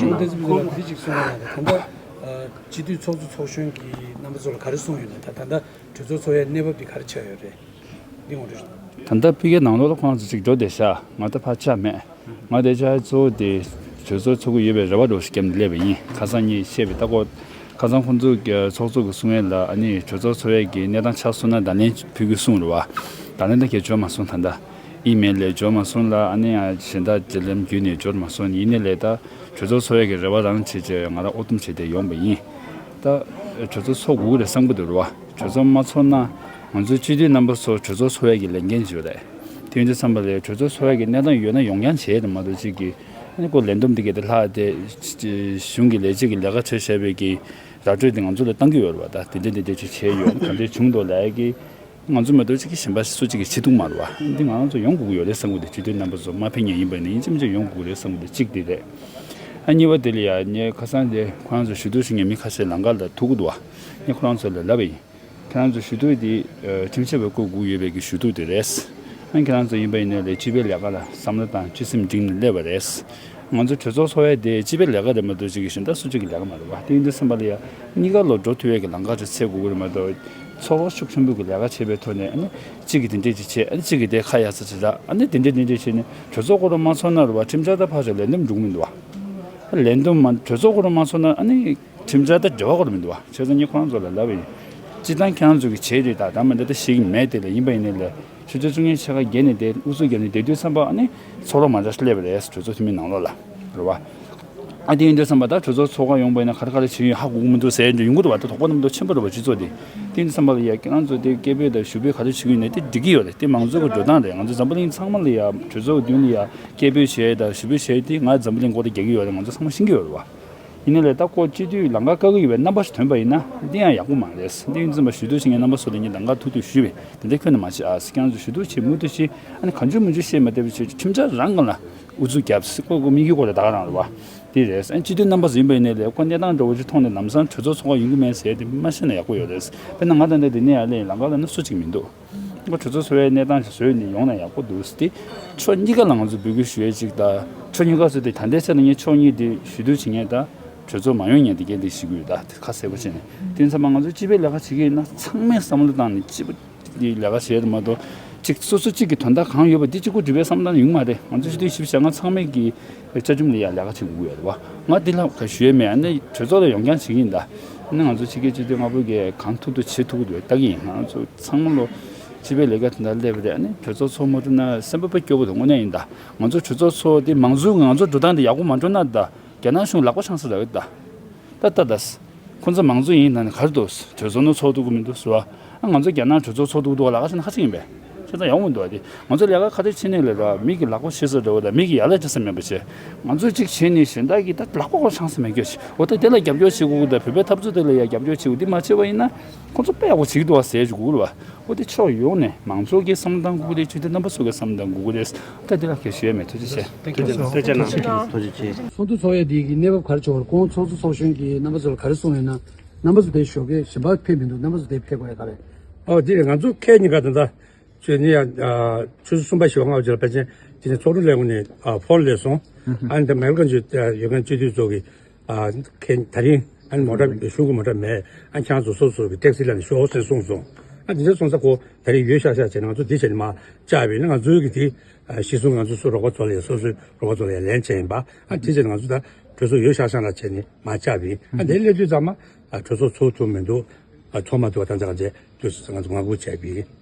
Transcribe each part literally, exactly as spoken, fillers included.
ཁོང་བསྟན་འཛིན་ཕུན་ཚོགས་ལགས་དེ་གཅིག་གསུང་བ་ན། ད་ལྟ་སྤྱི་འཐུས་ཚོགས་གཙོ་ཚོགས་གཞོན་གྱི་རྣམ་པ་ཚོ་ལ་ག་རེ་གསུངས་ཡོད་ན། ད་ད་ལྟ་གྲོས་ཚོགས་ཚོགས་ཡའི་གནས་བབ་འདི་ག་རེ་ཆགས་ཡོད་རེད། འདི་ངོ་སྤྲོད་ཞུ། ད་ལྟ་ཕ་གིའི་ནང་ལོགས་ལ་ཁོ་རང་ཚོ་གཅིག་འགྲོ་བསྡད་ཤག་ང་ད་ཕར་ཆགས་མེད། ང་དེ་ཆ་གཙོ་བོ་དེ་གྲོས་ཚོགས་ཚོགས་ཀྱི་ཡོད་པའི་རེ་བ་འདྲ་བོ་ཞིག་བརྒྱབ་ནས་སླེབས་པ་ཡིན། ཁ་སང་ངས་བཤད་པའི་ལྟ་སྐོར། ཁ་སང་ཁོང་ཚོ་ཚོགས་གཙོ་གི་གསུང་ཡས་ལ། ཨ་ནི་གྲོས་ཚོགས་ཚོགས་ཡས་ཀྱི་གནས་སྟངས་ཆགས་སོང་ན་བརྡ་ལན་ཕུལ་དགོས་གསུངས་རེད་བ། བརྡ་ལན་ད་གས་འབྱོར་མ་སོང་། ད་ལྟ་ཨི་མེལ་ལས་འབྱོར་མ་སོང་ལ། ཨ་ནི་གཞན་དག་འབྲེལ་ལམ་བརྒྱུད་ནས་འབྱོར་མ་སོང་། ཡིན་ནའི་ལས་ད་གྲོས་ཚོགས་ཚོགས་ཡས་ཀྱི་རེ་བ་རང་བྱས་བྱས་ང་རང་ཨོ་དུམ་བྱས་ཏེ་ཡོང་པ་ཡིན། ད་གྲོས་ཚོགས་ཚོགས་དགོས་ཀྱི་རེད་བསམ་གྱི་འདུག་རེད་བ། གྲོས་ཚོགས་མ་ཚོགས་ན་ང་ཚོའི་སྤྱི་འཐུས་རྣམ་པ་ཚོ་གྲོས་ཚོགས་ཚོགས་ཡས་ཀྱི་ལས་འགན་ཅིག་ཡོད་རེད། དེ་ཡིན་དུས་ཙམ་པ་ལ་གྲོས་ཚོགས་ཚོགས་ཡས་ཀྱི་གནས་སྟངས་ཡོད་ན་ཡོང་རྐྱང་བྱས་དེ་མ་གཏོགས་གཅིག་གིས་ཨ་ནི་ཁོ་ལས་བསྡོམས་དེ་གས་དེ་ལྷག་སྟེ་གཞུང་གི་ལས་བྱེད་ཀྱི་ལས་ཀ་བྱས་བཞག་པའི་གི་ར་སྤྲོད་དེ་ང་ཚོ་ལ་བཏང་གི་ཡོད་རེད་བ། ད་དེ་འདྲ་དེ་འདྲ་ཅིག་བྱས་ཡོད། ག་འདྲ་བྱུང་འདུག་ལབ་ཡས་ཀྱི་ང་ཚོ་མ་གཏོགས་གཅིག་གི་གཞན་པ་སུ་གཅིག་གིས་བྱེད་ཐུབ་མ་རེད་བ། འདི་ང་རང་ཚོ་ཡོང་དགོས་ཀྱི་ཡོད་རེད་བསམ་གྱི་འདུག་སྤྱི་འཐུས་རྣམ་པ་ཚོ་མ་ཕེབས་མཁན་ཡིན་པ་ཡིན་ན་ཡིན་གཅིག་མིན་གཅིག་ཡོང་དགོས་ཀྱི་རེད་བསམ་གྱི་འདུག་གཅིག་དེ་རེད། ཨ་གཉིས་པ་དེ་ལ་ཡ་ངས་ཁ་སང་དེ་ཁོ་རང་ཚོ་ཞུ་གཏུག་ཞུ་མཁན་མི་ཁ་ཤས་ལམ་ཁ་ལ་ཐུག་གི་འདུག་བ། ངས་ཁོ་རང་ཚོ་ལ་ལབ་པ་ཡིན། ཁྱེད་རང་ཚོ་ཞུ་གཏུག་དེ་ཁྲིམས་ཞིབ་པས་བསྐོ་དགོས་ཡོད་པའི་གི་ཞུ་གཏུག་དེ་རེད། ཨ་ཁྱེད་རང་ཚོ་ཡིན་པ་ཡིན་ནའི་ལས་སྤྱི་པའི་ལས་ཀ་ལ་བསམ་བློ་བཏང་སྤྱི་སེམས་འགྲིག་ནས་སླེབས་པ་རེད། ང་ཚོ་གྲོས་ཚོགས་ཚོགས་ཡས་དེ་སྤྱི་པའི་ལས་ཀ་རེད་མ་གཏོགས་གཅིག་གི་གཞན་དག་སུ་གཅིག་གི་ལས་ཀ་མ་རེད་བ། དེ་ཡིན་དུས་ཙམ་པ་ལ་ཡ་གཉིས་ཀ་ལོ་འགྲོ་ཐུབ་ཡས་ཀྱི་ལམ་ཁ་ཅིག་འཚོལ་དགོས་ཀྱི་རེད་མ་གཏོགས། ཚོགས་པ་ཤུགས་ཆེན་པོ་གི་ལས་ཀ་བྱེད་པའི་ཐོག་ནས་ཨ་ནི་གཅིག་གིས་དེ་འདྲས་ཅིག་བྱས། ཨ་ནི་གཅིག་གིས་དེ་ཁ་ཡ་ཚ་ཅིག་རག་ཨ་ནི་དེ་འདྲས་དེ་འདྲས་བྱས་ནས་གྲོས་ཚོགས་སྐོར་མ་ཚོགས་ན་རེད་བ། ཁྲིམས་འཆར་དང་ཕར་ཕྱོགས་ལས་བསྡོམས་འགྲུག་མི་འདུག་བ། ལས་བསྡོམས་མ་གྲོས་ཚོགས་སྐོར་མ་ཚོགས་ན་ཨ་ནི་ཁྲིམས་འཆར་དང་འབྲེལ་བ་སྐོར་མི་འདུག་བ། བྱས་ཙང་ངས་ཁོ་རང་ཚོ་ལ་ལབ་པ་ཡིན། སྤྱིར་བཏང་ཁྱེད་རང་ཚོ་གིས་བྱས་རེད། ད་ད་མ་འདི་ལྟ་ཞིག་མེད། དེ་ལ་ཡིན་པ་ཡིན་ནའི་ལས་ཆུ་ཚོད་བཅུ་གཉིས་ཕྱེད་ཀ་བརྒྱད་ནས་དེ་ཨུ་ཚུགས་བརྒྱབ་ནས་བསྡད་དུས་ཙམ་པ་ཨ་ནི་ཚོགས་རོགས་མ་འདྲ་སླེབས་པ་རེད། གྲོས་ཚོགས་འཐུས་མི་ནང་ལོགས་ལ་རེད་བ། ཨ་དེ་ཡིན་དུས་ཙམ་པ་ད་གྲོས་ཚོགས་ཚོགས་ཁག་ཡོང་པ་ཡིན་ན་ག་རེ་ག་རེ་བྱེད་ཡོད་ཧ་གོ་གི་མི་འདུག་ཟེར་འདྲ་ཡོང་གི་འདུག་བ། ད་དོགས་པ་རྣམས་དོ་ཆེན་པོ་རེད་བ། སྤྱི་ཚོགས་དེ། དེ་ཡིན་དུས་ཙམ་པ་ལ་ཡ་ཁྱེད་རང་ཚོ་དེ་སྐད་འབོད་དང་ཞུ་འབོད་ག་རེ་བྱེད་ཀྱི་ཡོད་ན་དེ་འགྲིག་གི་ཡོད་རེད། དེ་མང་གཙོ་གི་འགྲོ་སྟངས་རེད། ང་ཚོ་འཛམ་བུ་གླིང་ཚང་མ་ལ་ཡ་གྲོས་ཚོགས་མདུན་ལ་ཡ་སྐད་འབོད་བྱེད་ཡས་དང་ཞུ་འབོད་བྱེད་ཡས་དེ་ང་འཛམ་བུ་གླིང་སྐོར་དུ་རྒྱག་གི་ཡོད་རེད། ང་ཚོ་ཚང་མ་ཤེས་ཀྱི་ཡོད་རེད་བ། ཡིན་ནའི་ལས་ད་ཁོ་སྤྱི་འཐུས་ལམ་ཁ་བཀག་གི་ཡོད་པའི་རྣམ་པ་ཞིག་ཐོན་པ་ཡིན་ན་འདི་ཡང་ཡག་པོ་མ་རེད། འདི་ཡིན་ཙམ་པ་ཞུ་གཏུག་བྱེད་མཁན་རྣམ་པ་ཚོ་ལ་ངས་ད་ག་ཐུག་ཐུག་ཞུས་པས། དེ་འདྲའི་ཁྱོན་ནས་མ་བྱེད་ཨ། ཁྱེད་རང་ཚོ་ཞུ་གཏུག་བྱེད་མུ་མཐུད་བྱེད། ཨ་ནི་གང་བྱུང་མང་བྱུང་བཤད་མ་བསྡད་པ་བྱེད། ཁྲིམས་འཆར་རང་སྒང་ལ་ཨུ་ཚུགས་བརྒྱབ། ཁོ་ཁོ་དམིགས་ཡུལ་སྐོར་ལ་ད་ག་རང་རེད་བ། དེ་རེད། ཨ་ནི་སྤྱི་འཐུས་རྣམ་པ་ཚོ་ཡིན་པ་ཡིན་ནའི་ལས་ཁོ་གནས་སྟངས་འདྲ་བོ་ཅིག་མཐོང་ནས་ལམ་སང་གྲོས་ཚོགས་ཚོགས་ཁག་ཡོང་གི་མེད་ཟེར་དེ་མ་བཤད་ན་ཡག་པོ་ཡོད་རེད། དཔེར་ན་ང་ད་ལྟ་འདི་ནས་ཡར་སླེབས་ལམ་ཁ་ལ་ནི་སུ་གཅིག་མི་འདུག་ཁོ་གྲོས་ཚོགས་ཚོགས་པའི་གནས་སྟངས་ཤིག་བཟོས་ནས་ཡོང་ན་ཡག་པོ་འདུག་ཟེར་ཏེ། ཕྱོགས་གཉིས་ཀ་ལ་ང་ཚོ་འབོད་སྐུལ་ཞུ་ཡས་ཅིག་དང་། ཕྱོགས་གཉིས་ཀ་ཟེར་ཏེ་ད་ལྟའི་ཆ་ནས་ངས་ཕྱོགས་གཉིས་དེ་ཞུ་གཏུག་བྱེད་མཁན་དང་གྲོས་ཚོགས་མ་ཡོང་མཁན་དེ་གས་དེ་ཞུ་གི་ཡོད། ད་ཁ་གསལ་པོ་བྱས་ནས་དེ་ཡིན་ཙམ་པ་ང་ཚོ་སྤྱི་པའི་ལས་ཀ་བྱེད་ཀྱི་ཡིན་ན་ཚང་མས་བསམ་བློ་བཏང་ནས་སྤྱི་པ་དེ་ལས་ཀ་བྱེད་ཡ་དེ་མ་གཏོགས་གཅིག་སོ་སོ་གཅིག་གི་དོན་དག་གང་ཡོད་པ་དེ་གཅིག་པུ་སྒྲུབ་པའི་བསམ་བློ་བཏང་ན་ཡོང་གི་མ་རེད། ང་ཚོ་སྤྱི་འཐུས་བཞི་བཅུ་ཞེ་ལྔ་ཚང་མས་ཀྱི་བཅའ་ཁྲིམས་ལ་ཡ་ལས་ཀ་བྱེད་དགོས་ཡོད་རེད་བ། ང་འདི་ལ་ག་ཞུ་ཡས་མེད། ཨ་ནི་གྲོས་ཚོགས་ལ་ཡོང་རྐྱང་བྱེད་ཀྱི་ཡིན་ད། ཨ་ནི་ང་ཚོ་ཕྱི་རྒྱལ་སྤྱི་འཐུས་ལྔ་པོ་གིས་གང་ཐུབ་ཐུབ་བྱེད་ཐུབ་ཀྱི་འདུག་ལྟ་གི་ཡིན། ང་ཚོ་ཚང་མ་ལོ་སྤྱི་པའི་ལས་ཀ་དེ་འདྲ་སླེབས་པ་རེད། ཨ་ནི་གྲོས་ཚོགས་ཚོགས་མ་ཐུབ་ན་སེམས་པ་དཔེ་སྐྱོ་པོ་འདུག་དངོས་གནས་ཡིན་ད། ང་ཚོ་གྲོས་ཚོགས་ཚོགས་དེ་མང་གཙོའི་ང་ཚོ་འགྲོ་སྟངས་དེ་ཡག་པོ་མ་འགྲོ་ན་ད་རྒྱ་ནག་གཞུང་ལག་པ་འཆང་ས་རག་གི་ད། ད་ལྟ་ད། ཁོང་ཚོ་མང་གཙོ་ཡིན་ད་ནི་ག་རེ་འདུག་གྲོས་ཚོགས་ནང་ཚོགས་ཐུབ་ཀྱི་མི་འདུག་ཟེར་བ། ཨ་ང་ཚོ་རྒྱ་ནག་གྲོས་ཚོགས་ཚོགས་ཐུབ་འདུག་ལ་ཁ་ཤས་ནི་ཁ་ཅིག་ཡིན་པས། བྱས་ཙང་ཡག་པོ་མི་འདུག་ཨ། དེ་ང་ཚོ་ལས་ཀ་ག་རེ་བྱེད་ནས་ལས་ར་མི་གི་ལག་པ་ཤི་ས་འདྲ་བོ་དང་མི་གི་ཡ་ལ་བྱེད་ས་མེད་པ་བྱས། ང་ཚོས་གཅིག་བྱས་ནས་གཞན་དག་གིས་ད་ལག་པ་ཁོ་འཆང་ས་མེད་སྐྱོ་ཞིག་འོ་ད་དེ་ལ་རྒྱབ་སྐྱོར་བྱེད་དགོས་ཀྱི་ད་བོད་པའི་འཐབ་རྩོད་དེ་ལ་ཡ་རྒྱབ་སྐྱོར་བྱེད་དགོས། འདི་མ་བྱས་པ་ཡིན་ན་ཁོ་ཚོ་དཔེ་ཡག་པོ་བྱེད་ཀྱི་འདུག་བ་ཟེར་གྱི་དགོས་རེད་བ། འོ་དེ་ཕྱོགས་ཡོངས་ནས་མང་ཚོགས་ཀྱིས་བསམ་བློ་བཏང་དགོས་ཀྱི་རེད། སྤྱི་འཐུས་རྣམ་པ་ཚོ་གིས་བསམ་བློ་བཏང་དགོས་ཀྱི་རེད། ད་དེ་ལ་གལ་ཞུ་ཡ་མེད། ཐུགས་རྗེ་ཆེ། ཐུགས་རྗེ་ཆེ། ཐུགས་རྗེ་ཆེ། ཚོགས་འདུ་ཚོགས་ཡ་འདི་གི་གནས་བབ་ག་རེ་བྱུང་བ། ཁོང་ཚོགས་གཙོ་ཚོགས་གཞོན་གྱིས་རྣམ་པ་ཚོ་ལ་ག་རེ་གསུངས་ཡོད་ན། རྣམ་པ་ཚོ་དེ་ཞོགས་ཀས་གཞན་པ་ཕེབས་མི་འདུག་རྣམ་པ་ཚོ་དེ་ཕེབས་དགོས་ཡ་ག་རེ། ཨོ་དེ་རེད། ང་ཚོ་ཁལ་གཉིས་ཀ་ད་ལྟ་ཆུ་ཚོད་གསུམ་པ་བཞི་པ་ལྔ་པ་ཅིག་ལ་ཕལ་ཆེར་དེ་ནས་ཚོགས་དྲུང་ལས་ཁུངས་ནས་ཕོན་སླེབས་སོང་། ཨ་ནི་ད་མེལ་ཀོན་ཅིག་ཡོད་མཁན་སྤྱི་འཐུས་ཚོ་གིས། ཨ་ཁྱེད་ད་རིང་ཨ་ནི་མོ་ཊ་གཞུང་གི་མོ་ཊ་མེད། ཨ་ཁྱེད་རང་ཚོ་སོ་སོ་གི་ཊེག་སི་ལ་ནས་ཤོག་ཟེར་གསུངས་སོང་། ཨ་དེ་འདྲ་སོང་ཙང་ཁོ་ད་རིང་ཡོད་ཤག་ཤག་བྱས་ནས་ང་ཚོ་དེ་བྱས་ནས་མར་བཅར་བས་ན་ང་ཚོའི་གི་དེ་གཞི་བཟུང་ང་ཚོ་སོ་རོགས་པ་ཚོ་ལ་ཡ་སོ་སོའི་རོགས་པ་ཚོ་ལ་ཡ་ལན་བྱས་ཡིན་པ། ཨ་དེ་བྱས་ནས་ང་ཚོ་ད་གྲོས་ཚོགས་ཡོད་ཤག་ཤག་ལ་བྱས་ནས་མར་བཅར་བས། ཨ་དེ་སླེབས་དུས་ཙམ་མ་ཨ་གྲོས་ཚོགས་ཚོགས་ཐུབ་མི་འདུག་ཨ་ཚོགས་མ་ཐུབ་པ་དང་ཙང་བྱས་དུས་ང་ཚོ་ངང་སྒུག་བྱས་པས།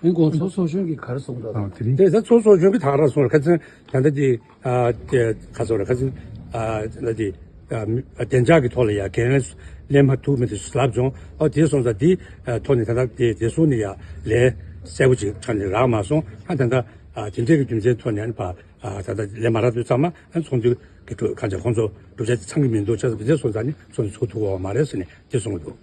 ཨིན་ཁོང་ཚོ་ཚོགས་གཞོན་གྱིས་ག་རེ་གསུངས་འདུག་ཨ་དེ་རིང་དེ་ཚོ་ཚོགས་གཞོན་གྱིས་ད་ག་རང་གསུངས་རེད། ཁ་སང་ད་ལྟ་དེ་ཨ་དེ་ག་ཚོད་རེད། ཁ་སང་ཨ་ད་ལྟ་དེ་ཨ་བདེ་འཇགས་ཀྱི་ཐོག་ལ་ཡ་འགན་ལེན་མ་ཐུབ་མི་དེ་ལབ་བྱུང་། ཨོ་དེ་སོང་ཙང་དེ་ཨ་ཐོག་ནས་ད་ལྟ་དེ་དེ་སོང་ནས་ཡ་ལན་གསལ་པོ་ཅིག་ཁ་ནས་རག་མ་སོང་། ཨ་ད་ལྟ་ཨ་དེ་འདྲའི་གི་རྒྱུ་མཚན་ཐོག་ནས་ཨ་ནི་ཕ་ཨ་ད་ལྟ་ལན་མ་རག་དུས་ཙམ་མ་ཨ་ཚོགས་འདུ་གི་གྲུབ་ཁ་ཆེ་ཁོང་ཚོ་གྲུབ་ཆ་དེ་ཚང་གི་མི་འདུག་ཆ་ཚང་དེ་སོང་ཙང་ནི་ཚོགས་འདུ་ཚོགས་ཐུབ་པ་མ་རེད་ཟེར་ནས་དེ་གསུངས་འདུག་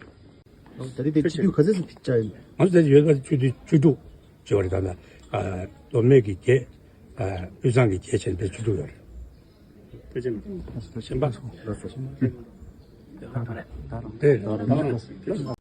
ད་རེས་དེ་སྤྱི་འཐུས་ག་ཚོད་ཙམ་བཅར་ཡོད། ང་ཚོ་དེ་ཡོད་པ་བཅུ་དྲུག་བཅུ་དྲུག་བྱས་པ་རེད། ད་ལྟ་ཨ་མདོ་སྨད་ཀྱི་བརྒྱད། ཨ་དབུས་གཙང་གི་བརྒྱད་བྱས་ནས་བཅུ་དྲུག་ཡོད་རེད། ཕལ་ཆེར་གཞན་པ། ད་རེད། ད་རེད།